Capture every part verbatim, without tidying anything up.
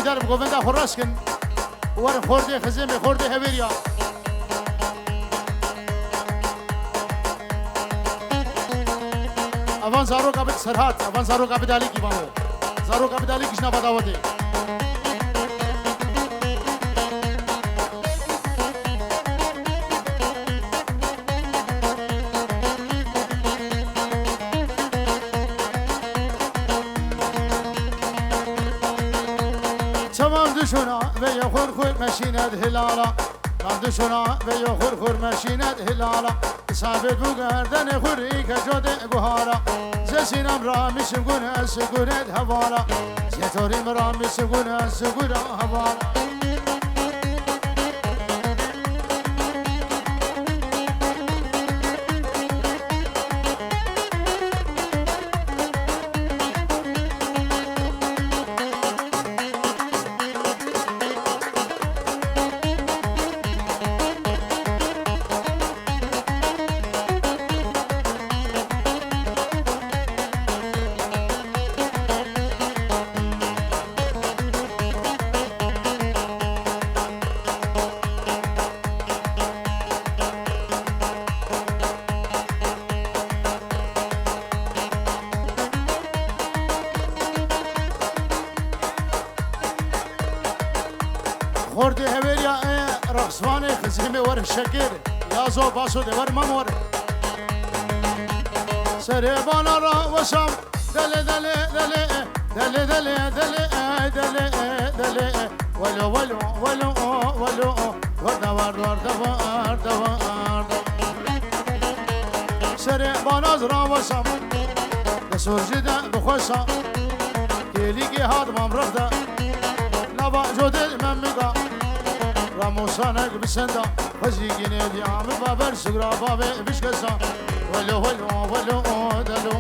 Govenda xwe rast kin. Werin xordê xizêmê, xordê hevêriya. Evan zaroka bi Serhat, evan zaroka bi dalîkî vano. Zaroka bi dalîkî ji nava dawetê. Çavan dişuna ve ya xur xur meşînet hilala. Çavan dişuna ve ya xur xur meşînet hilala. Sabit bu gerdene xuri ke code guhara. Ze sinem ramis gune sugunet hevala. Ze torim ramis gune sugura hevala. Xortê hevêriya e, rexsvanê xizîmê werin şekir. Yazo baso de wer mam wer. Serê bana ra wesam. Dele, dele, dele, dele, dele, dele, e, dele, e, dele, e. Welo, welo, welo, o, welo, o. Warda, warda, warda, warda, warda. Serê banaz ra wesam. De sorji de bixwesa. Kêlîkê hat mam rexda. Lava jodê me miga. Ramosanek bisenda. Xwezî gînê diyamê baber sigra bavê bişkesa. Welo, welo, welo, delo.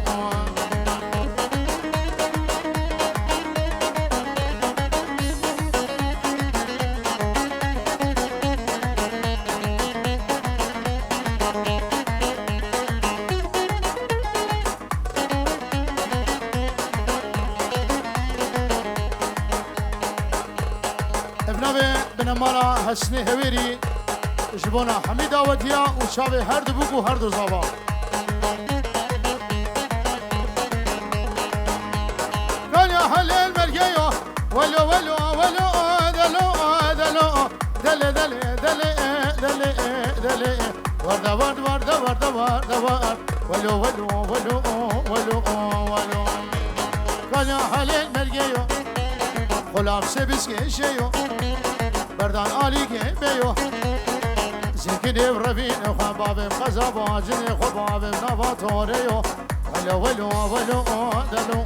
Ev navê binemala Hesnê Hewêrî ji bona hemî dawetiya û çavê her du bûk û her du zava. Kanya Halil Mergeyo, welo, welo, welo, delo, delo, dele, dele, dele, dele, dele, warda, warda, warda, warda, warda, warda. Welo, welo, welo, welo, welo. Kanya Halil Mergeyo. Xulam sebiskê şeyo. Berdan alî gê beyo. Zikê dev revîn xwe bavê qeza bacin xwe bavê nava toreyo. Welo, welo, welo, delo.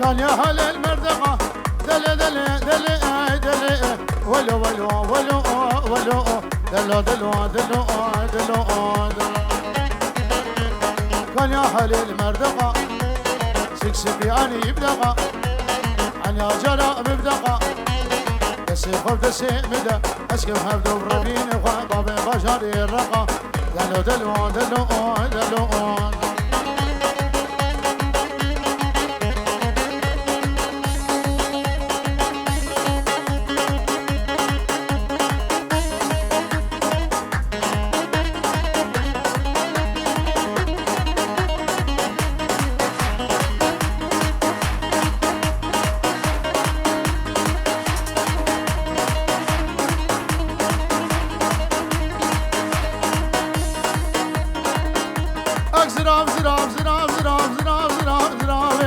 Kanya Halil Merdeqa, dele, dele, dele, ay, dele, e. Welo, welo, welo, o, welo, o. Delo, delo, delo, o, delo, o, delo. Kanya Halil Merdeqa. Tik sipî anî bi deqa, enya cara min bi deqa. Destê xwe bi destê min de, ez kim hevdo bi revînê xwe, bavê bajarê Reqa. Delo, delo, delo, delo. Ak zirav, zirav, zirav, zirav, zirav, zirav, zirav,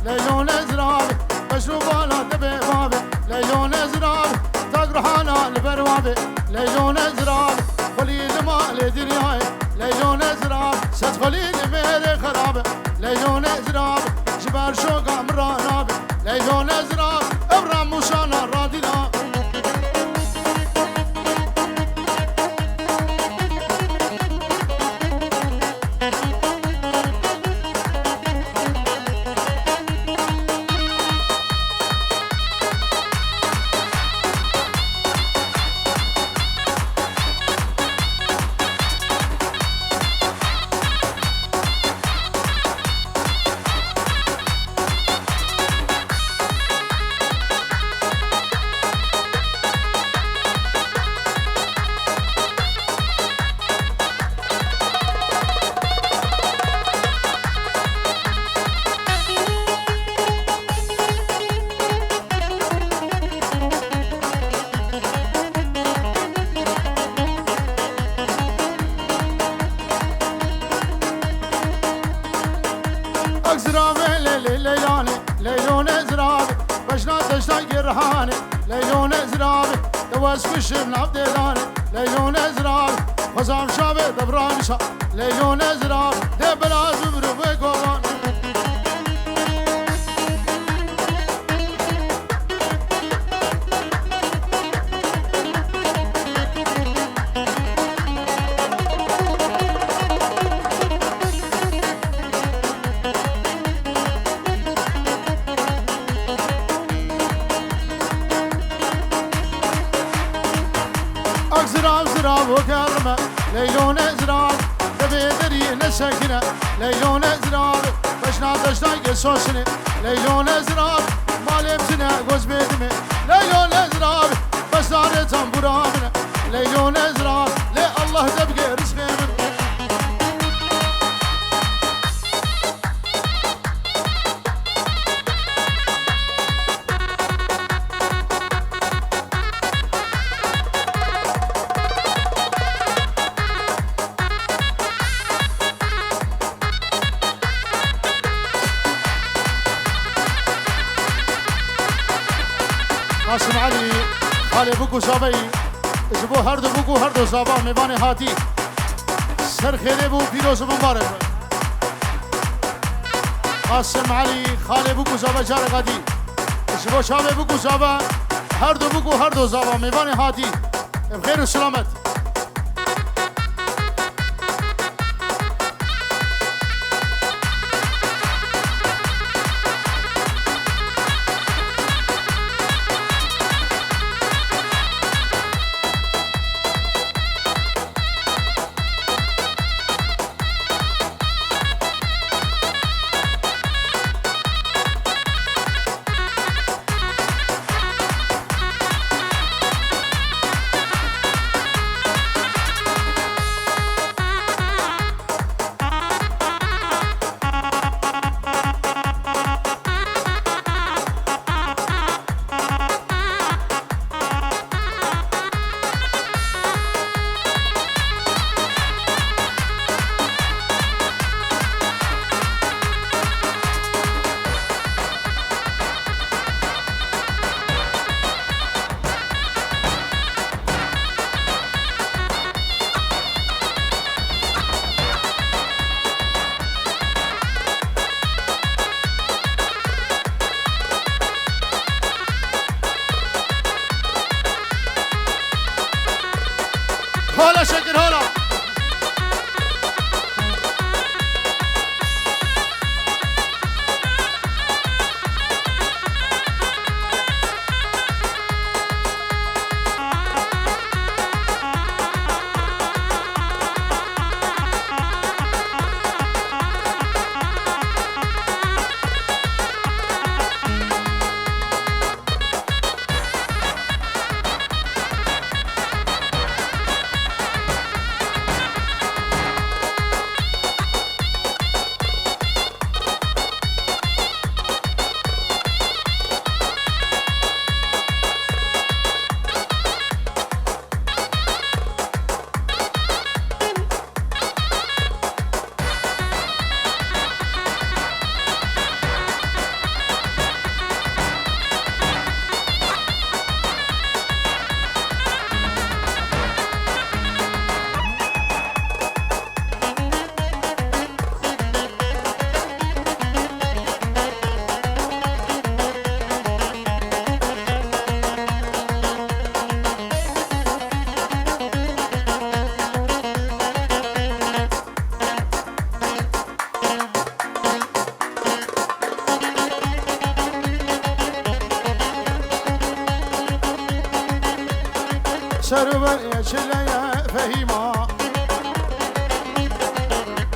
leylone zirav, beşo bala te be babe, leylone zirav, tag ruhana li ber wabe, leylone zirav, xwelî li malê diryayê, leylone zirav, sed xwelî li mêrê xerabe, leylone zirav, ji ber şoka min ranabe, leylone zirav, ev ramûşana radîna. Ak ziravê lê lê leylanê, leylonê ziravê, bejna deşta girhanê, leylonê ziravê, de wez kuşim nav dêdanê, leylonê ziravê, xwezam şavê de biravîşa, leylonê ziravê, de belaz bibrim wê govan. Ak zirav zirav û germe, leylonê zirav, debê derî nesekine, leylonê zirav, beşna deştayê sosine, leylonê zirav, malê bizine goz bêdime, leylonê zirav, besarê tambura mine, leylonê zirav, lê Allah debge rizqê min. Qasim Elî, xalê Bûk û Zaveyî, ji bo her du Bûk û her du Zava mêvanê hatî. Ser xêrê bû, pîroz û mibarek be. Qasim Elî, xalê Bûk û Zava careka dî. Ji bo çavê Bûk û Zava, her du Bûk û her du Zava mêvanê hatî. Bi xêr û selamet. Hola Şekir, hola. Server çile ye Fehîma.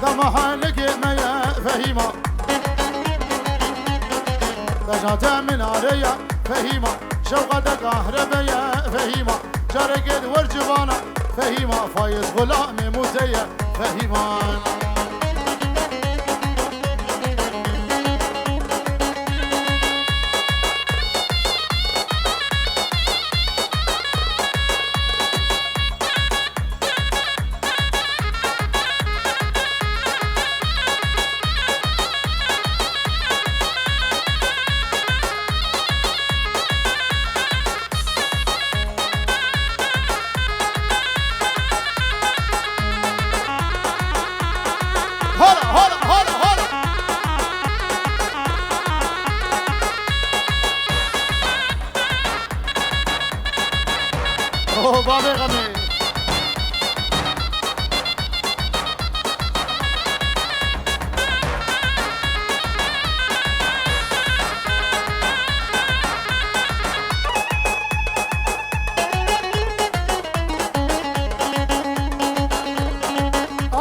Dema helikê me ye Fehîma. Beja te minare ye Fehîma. Şewqa te kahrebe ye Fehîma. Carekê di wer civana Fehîma. Fayez xulamê mûze ye Fehîma. Hola, hola, hola, hola. Oh, bavê xemê.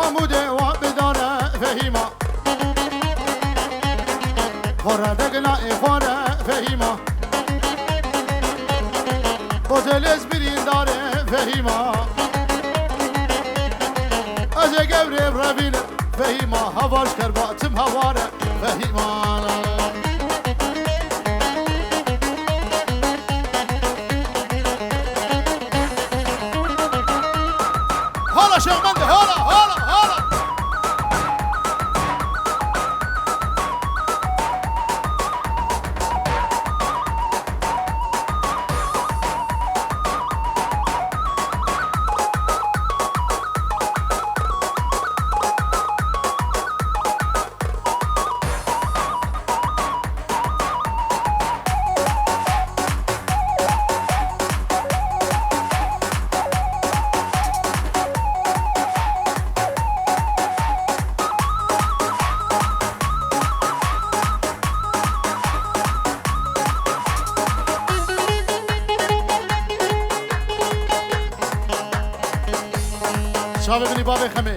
Amûdê wa bidane Fehîma. Xora degna ê xware Fehîma. Otelê ez birîndare Fehîma. Ez ê gevrê revîne Fehîma. Hava ji kerba tim heware Fehîma. Hala Şêxmend, hala, hala, hala. Çavê min î bavê xemê.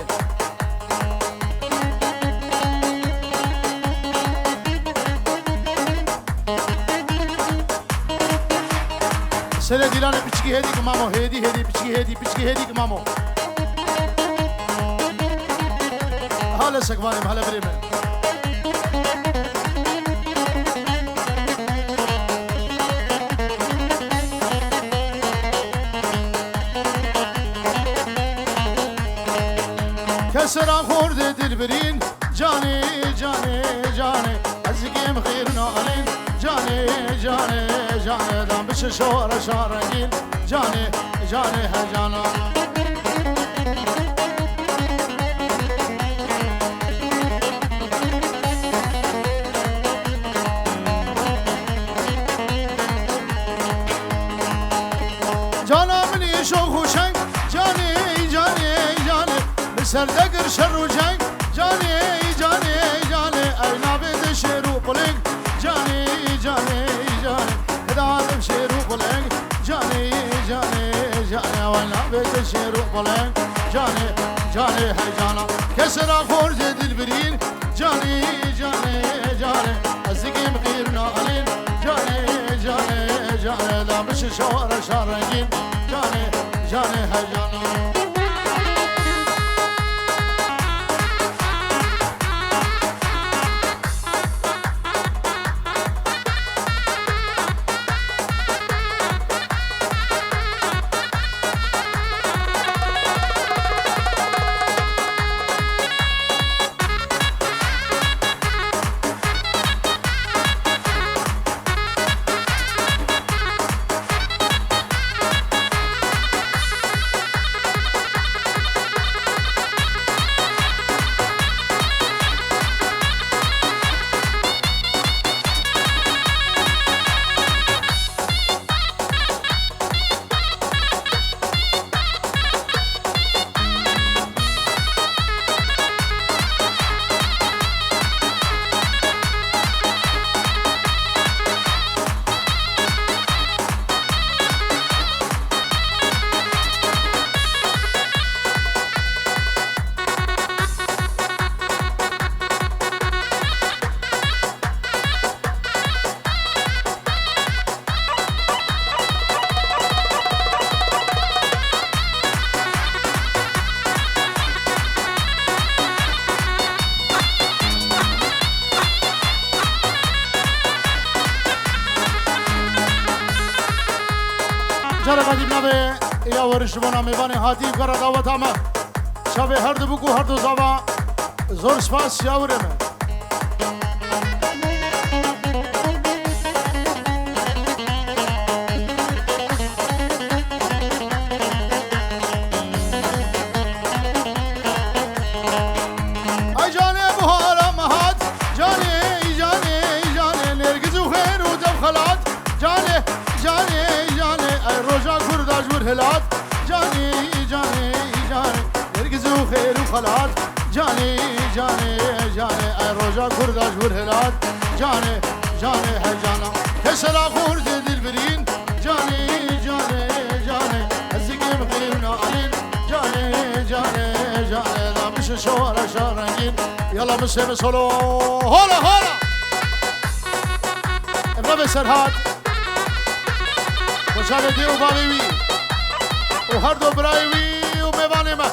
Serê dîlanê piçkî hêdî ki mamo, hêdî, hêdî, piçkî hêdî, piçkî hêdî ki mamo. Hale sekvanê me, hale birê me. Kesera xordê dilbirîn, canê, canê, canê. Ez kêm xêr nalên, canê, canê, canê. Dan bişe şore şarengîn, canê, canê, he cana. Cana min î şox û şeng, canê, canê, canê. Bi ser de gir şer û ceng, canê, canê, canê. Ew navê de şêr û quleng, canê, canê, canê. Heda dim şêr û quleng, canê, canê, canê. Ew navê de şêr û quleng, canê, canê, hey cana. Kesera xorcê dilbirîn, canê, canê, canê. Ez zikêm xîr nalîn, canê, canê, canê. La bişi şare şarengîn, canê, canê, hey cana. Careka dî bi navê ya werî ji bona mêvanê hatî gera daweta me. Çavê her du bûk û her du zava. Zor spas ya wirê me. Ay canê buhara me hat, canê, canê, canê, nêrgiz û xêr û dev xelat, canê, canê, canê, ay roja kurda ji wir hilat, canê, canê, canê, nêrgiz û xêr û xelat, canê, canê, canê, ay roja kurda ji wir hilat, canê, canê, hey cana, kesela xurt dilbirîn, canê, canê, canê, ez dikim xêr û nalîn, canê, canê, canê, da mişe şora şarengîn. Yala mişe mi solo. Hola, hola. Evra ve Serhat. Koça ve dê û bavê wî. Û her do birayê wî û mêvanê me.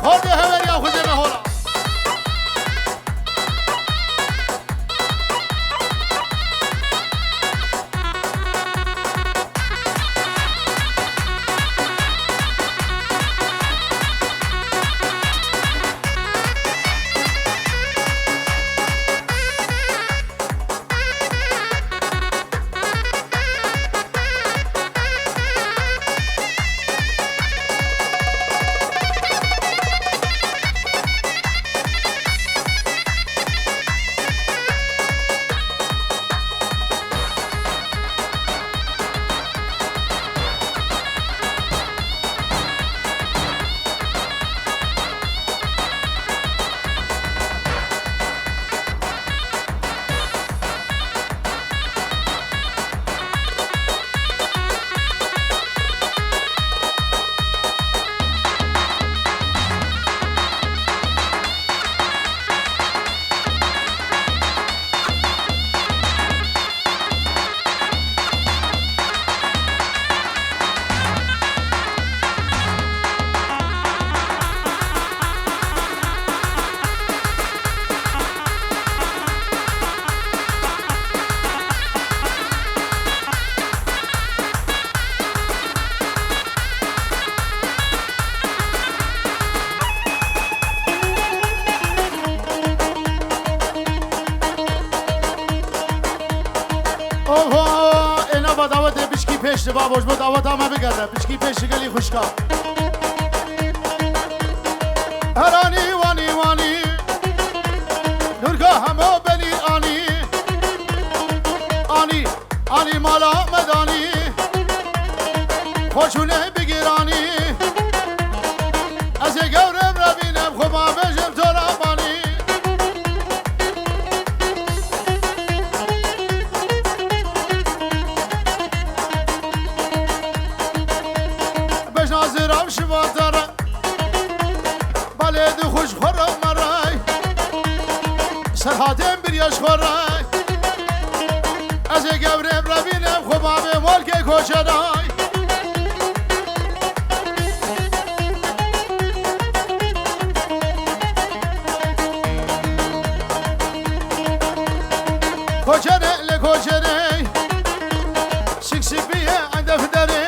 Xwedê heveriya xwedê me hola. Oho, ê nava dawetê piçkî pêş diba, bo ji bo daweta me bigere. Piçkî pêş ji gelî xwişka. Her anî wanî wanî, Nurka hemo belî anî. Anî, anî mala me danî. Xwe çûne bigiranî. Ez ê gewrem re bînim, xwe ma bêjim to ra manî. Bejna zirav şiva te re. Balê dixuş xwe re me re. Serhatên biriya ji xwe re. Ez ê gewrêm re bînim xwe bavê molkê koçeray. Koçerê lê koçerê. Sik sipiye ay defterê.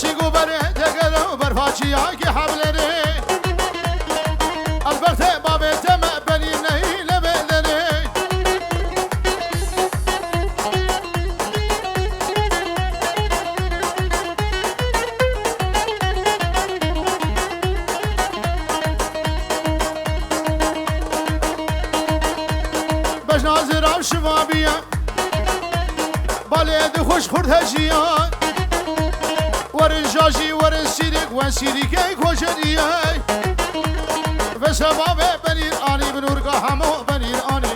Sik û berê tegere û berfaçiya ki hevlerê. Elberte babê te me benî nehî lê bêderê. Bejna zirav şivabiye. Balê dixuş xurt hejiya. Werin jajî, werin sîrik, wen sîrîkey koçeriyey. Ve sebabê benîr anî, bi nûrga hemo benîr anî.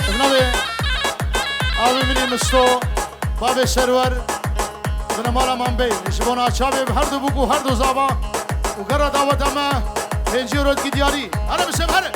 Bi navê avê min ê Misto, bavê Serwer, binê mala Mambey, ji bona çavê bi her du bûk û her du zava û gera daweta me, pêncî rotgî diyarî. Here bi sev, here.